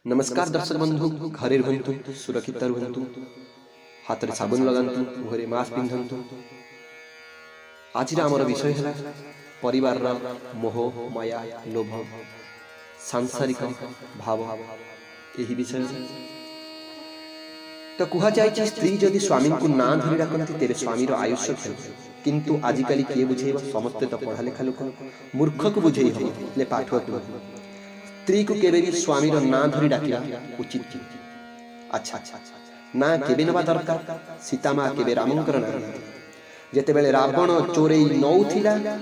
ନମସ୍କାର ଦର୍ଶକ ବନ୍ଧୁ, ଘରେ ରୁହନ୍ତୁ, ସୁରକ୍ଷିତ ରୁହନ୍ତୁ, ହାତରେ ସାବୁନ ଲଗାନ୍ତୁ, ମୁହଁରେ ମାସ୍କ ପିନ୍ଧନ୍ତୁ। ଆଜିର ଆମର ବିଷୟ ହେଲା ପରିବାରର ମୋହ, ମାୟା, ଲୋଭ, ସାଂସାରିକ ଭାବ, ଏହି ବିଷୟରେ। ତ କୁହାଯାଇଛି, ସ୍ତ୍ରୀ ଯଦି ସ୍ୱାମୀଙ୍କୁ ନାଁ ଧରି ଡାକନ୍ତି, ତେବେ ସ୍ୱାମୀର ଆୟୁଷ୍ୟ କ୍ଷୟ ହୁଏ। କିନ୍ତୁ ଆଜିକାଲି କିଏ ବୁଝେଇବ? ସମସ୍ତେ ତ ପଢ଼ା ଲେଖା ଲୋକ। ମୂର୍ଖକୁ ବୁଝେଇ ହବ, ହେଲେ ପାଠୁଆକୁ ନୁହେଁ। ସ୍ତ୍ରୀକୁ କେବେ ବି ସ୍ୱାମୀର ନାଁ ଧରି ଡାକିବା ଉଚିତ ନୁହେଁ। ଆଚ୍ଛା, ନାଁ କେବେ ନେବା ଦରକାର? ସୀତା ମା କେବେ ରାମଙ୍କର ନାଁ ନିଅନ୍ତି? ଯେତେବେଳେ ରାବଣ ଚୋରେଇ ନଉଥିଲା,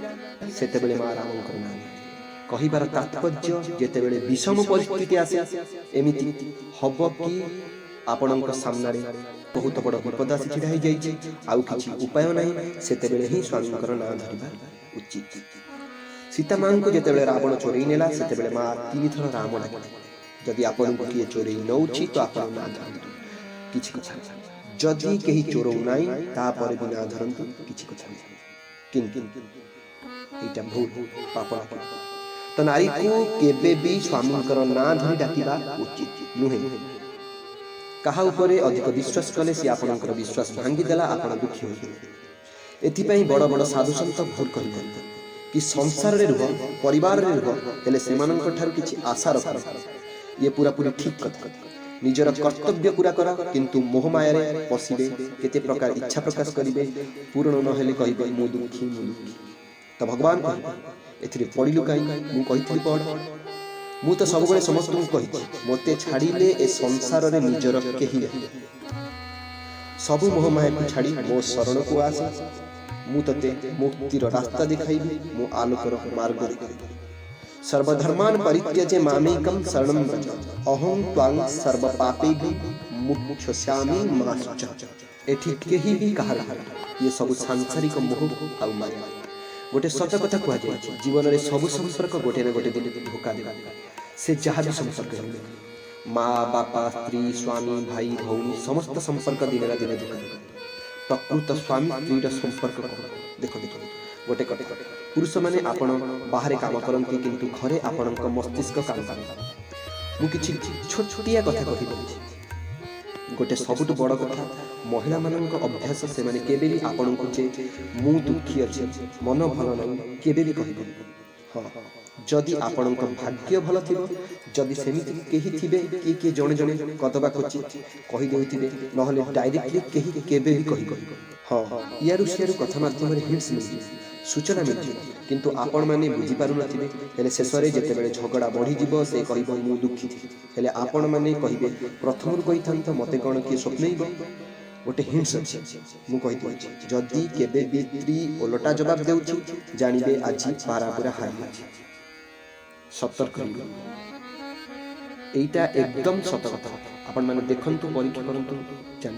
ସେତେବେଳେ ମା ରାମଙ୍କର ନାଁ ନିଅନ୍ତି। କହିବାର ତାତ୍ପର୍ଯ୍ୟ, ଯେତେବେଳେ ବିଷମ ପରିସ୍ଥିତି ଆସେ, ଏମିତି ହବ କି ଆପଣଙ୍କ ସାମ୍ନାରେ ବହୁତ ବଡ଼ ବିପଦ ଆସି ଛିଡ଼ା ହେଇଯାଇଛି, ଆଉ କିଛି ଉପାୟ ନାହିଁ, ସେତେବେଳେ ହିଁ ସ୍ୱାମୀଙ୍କର ନାଁ ଧରିବା ଉଚିତ। ସୀତା ମାଙ୍କୁ ଯେତେବେଳେ ରାବଣ ଚୋରେଇ ନେଲା, ସେତେବେଳେ ମା ତିନିଥର ରାମ ଡାକିଲେ। ଯଦି ଆପଣଙ୍କୁ କିଏ ଚୋରେଇ ନଉଛି, ତ ଆପଣ ନାଁ ଧରନ୍ତୁ, କିଛି କଥା ନାହିଁ। ଯଦି କେହି ଚୋରଉ ନାହିଁ, ତାପରେ ବି ନାଁ ଧରନ୍ତୁ, କିଛି କଥା ନାହିଁ। କିନ୍ତୁ ଏଇଟା ଭୁଲ, ପାପ ଲାଗିବ। ତ ନାରୀକୁ କେବେ ବି ସ୍ୱାମୀଙ୍କର ନାଁ ଧରି ଡାକିବା ଉଚିତ ନୁହେଁ। କାହା ଉପରେ ଅଧିକ ବିଶ୍ୱାସ କଲେ, ସିଏ ଆପଣଙ୍କର ବିଶ୍ୱାସ ଭାଙ୍ଗିଦେଲା, ଆପଣ ଦୁଃଖୀ ହୋଇଗଲେ। ଏଥିପାଇଁ ବଡ଼ ବଡ଼ ସାଧୁସନ୍ଥ ଭୁଲ କହିଥାନ୍ତି କି ସଂସାରରେ ରୁହ, ପରିବାରରେ ରୁହ, ହେଲେ ସେମାନଙ୍କ ଠାରୁ କିଛି ଆଶା ରଖ। ଇଏ ପୁରାପୁରି ଠିକ୍ କଥା। ନିଜର କର୍ତ୍ତବ୍ୟ ପୁରା କର, କିନ୍ତୁ ମୋହମାୟାରେ ପଶିବେ, କେତେ ପ୍ରକାର ଇଚ୍ଛା ପ୍ରକାଶ କରିବେ, ପୂରଣ ନହେଲେ କହିବେ, "ମୁଁ ଦୁଃଖୀ, ମୁଁ ଦୁଃଖୀ।" ତ ଭଗବାନ କହିବେ, "ଏଥିରେ ପଡ଼ିଲୁ କାହିଁ? ମୁଁ କହିଥିଲି ପଡ଼?" ମୁଁ ତ ସବୁବେଳେ ସମସ୍ତଙ୍କୁ କହିଛି, ମୋତେ ଛାଡ଼ିଲେ ଏ ସଂସାରରେ ନିଜର କେହି ନାହିଁ। ସବୁ ମୋହମାୟାକୁ ଛାଡ଼ି ମୋ ଶରଣକୁ ଆସେ। ମୁଁ ତୋତେ ମୁକ୍ତିର ରାସ୍ତା ଦେଖାଇବି, ମୁଁ ଆଲୋକର ମାର୍ଗ ଦେଖାଇବି। ସର୍ବଧର୍ମାନ ପରିତ୍ୟଜ୍ୟ ମାମେକଂ ଶରଣଂ ବ୍ରଜ, ଅହଂ ତ୍ୱାଂ ସର୍ବ ପାପେଭ୍ୟଃ ମୋକ୍ଷୟିଷ୍ୟାମି ମା ଶୁଚଃ। ଏଠି କେହି ବି କାହାର ନୁହେଁ। ଇଏ ସବୁ ସାଂସାରିକ ମୋହ ଆଉ ମାୟା। ଗୋଟେ ସତ କଥା କୁହାଯାଇଛି, ଜୀବନରେ ସବୁ ସମ୍ପର୍କ ଗୋଟେ ନା ଗୋଟେ ଦିନ ଧୋକା ଦେବ। ସେ ଯାହା ବି ସମ୍ପର୍କ ହେଉ, ମା, ବାପା, ସ୍ତ୍ରୀ, ସ୍ୱାମୀ, ଭାଇ, ଭଉଣୀ, ସମସ୍ତ ସମ୍ପର୍କ ଦିନେ ନା ଦିନେ ଧୋକା ଦେବ। ପ୍ରକୃତ ସ୍ୱାମୀ ସ୍ତ୍ରୀର ସମ୍ପର୍କ କ'ଣ? ଦେଖ ଦେଖ, ଗୋଟେ କଥା। ପୁରୁଷମାନେ, ଆପଣ ବାହାରେ କାମ କରନ୍ତି, କିନ୍ତୁ ଘରେ ଆପଣଙ୍କ ମସ୍ତିଷ୍କ କାମ କରେ। ମୁଁ କିଛି ଛୋଟିଆ କଥା କହିଦେଉଛି। ଗୋଟେ ସବୁଠୁ ବଡ଼ କଥା, ମହିଳାମାନଙ୍କ ଅଭ୍ୟାସ, ସେମାନେ କେବେ ବି ଆପଣଙ୍କୁ ଯେ ମୁଁ ଦୁଃଖୀ ଅଛି, ମନ ଭଲ ନାହିଁ, କେବେ ବି କହିବେନି। ହଁ, ଯଦି ଆପଣଙ୍କ ଭାଗ୍ୟ ଭଲ ଥିବ, ଯଦି ସେମିତି କେହି ଥିବେ, କିଏ କିଏ ଜଣେ ଜଣେ କଦବା କ୍ୱଚିତ କହିଦେଉଥିବେ, ନହେଲେ ଡାଇରେକ୍ଟଲି କେହି କେବେ ବି କହିବେ। ହଁ, ଇଆଡ଼ୁ ସିଆଡ଼ୁ କଥା ମାଧ୍ୟମରେ ହିଣ୍ଟସ୍ ମିଳିଯିବ, ସୂଚନା ମିଳିଯିବ, କିନ୍ତୁ ଆପଣମାନେ ବୁଝିପାରୁନଥିବେ। ହେଲେ ଶେଷରେ ଯେତେବେଳେ ଝଗଡ଼ା ବଢ଼ିଯିବ, ସେ କହିବ, "ମୁଁ ଦୁଃଖୀ ଥିଲି।" ହେଲେ ଆପଣମାନେ କହିବେ, "ପ୍ରଥମରୁ କହିଥାନ୍ତ, ମୋତେ କ'ଣ କିଏ ସ୍ୱପ୍ନେଇବ?" ଗୋଟେ ହିଣ୍ଟସ୍ ଅଛି, ମୁଁ କହିଦେଉଛି। ଯଦି କେବେ ବି ସ୍ତ୍ରୀ ଓଲଟା ଜବାବ ଦେଉଛି, ଜାଣିବେ ଆଜି ପାରା ପୁରା ହାଇ ଅଛି। ସତର୍କ ରହିବେ। ଏଇଟା ଏକଦମ ସତ କଥା। ଆପଣମାନେ ଦେଖନ୍ତୁ, ପରୀକ୍ଷା କରନ୍ତୁ, ଜାଣି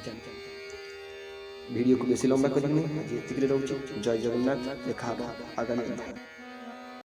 ଭିଡ଼ିଓକୁ ବେଶୀ ଲମ୍ବା କରିବିନି। ଆଜି ଏତିକିରେ ରହୁଛି। ଜୟ ଜଗନ୍ନାଥ। ଦେଖା ହେବ ଆଗାମୀ ଅଧ୍ୟାୟ।